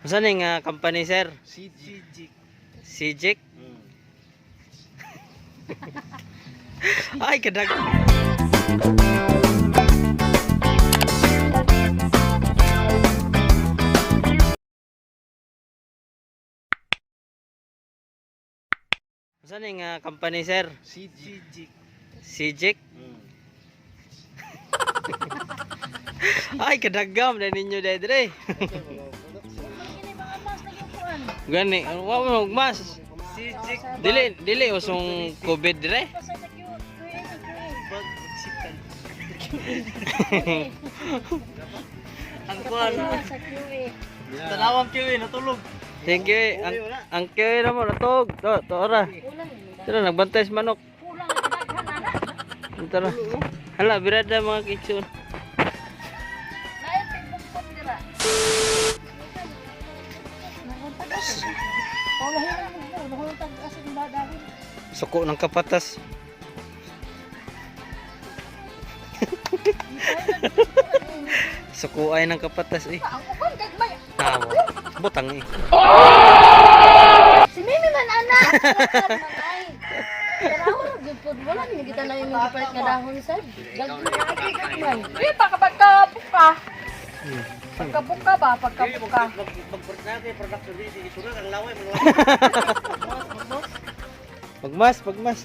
Saan yung company, sir? CG. Sijik? Ay, kadag. Saan yung company, sir? CG. Sijik? Ay, kadagam na ninyo dere. Gani, wa mo mas. CG. Dili dili usong COVID dire. Ang kuan. Tanawang kiwi natulog. Thank you, eh. Ang QA na mo natog. To, to ora. Tara, nagbantay sa manok. Tara. Hala, birada mga kitsun. Suko ng kapatas. Suko ay ng kapatas eh. Tama. Butang eh. Si Mimi man anak. Man ay. Pero ako gyud pud wala ni kita na yung gipalit nga dahon sad. Gagmay gagmay. Di pa kapag kabuka. Pagkabuka ba? Pagkabuka. Pagmas, pagmas.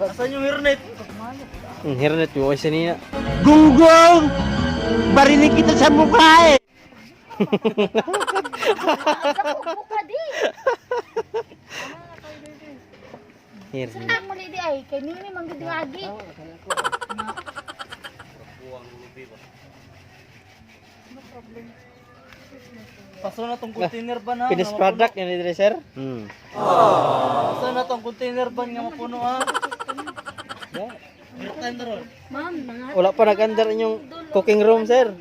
Asan yung hairnet? Ang hirnet mo kasi niya. Gunggong! Barinig kita sa mukha eh! Buka di. Hirnet. Saan mo di ay kay Mimi man gud nga agi. Paso na tong container ban ha. Finished product yan dire, sir? Hmm. Paso na tong container ban nga mapuno ha. Time na ron. Ma'am, mga Wala pa nag-under inyong cooking room, sir.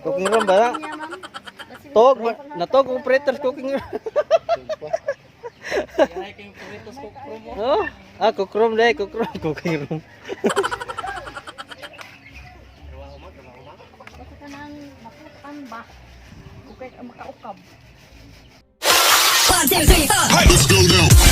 Cooking room ba na? niya ma'am. Kasi Tog, natog operators cooking room. Ay kayong puritos ko promo. Oh, ah, cook room dai, cook room, cooking room. basta kanang makutan ba. Okay, makaukab. Let's go now.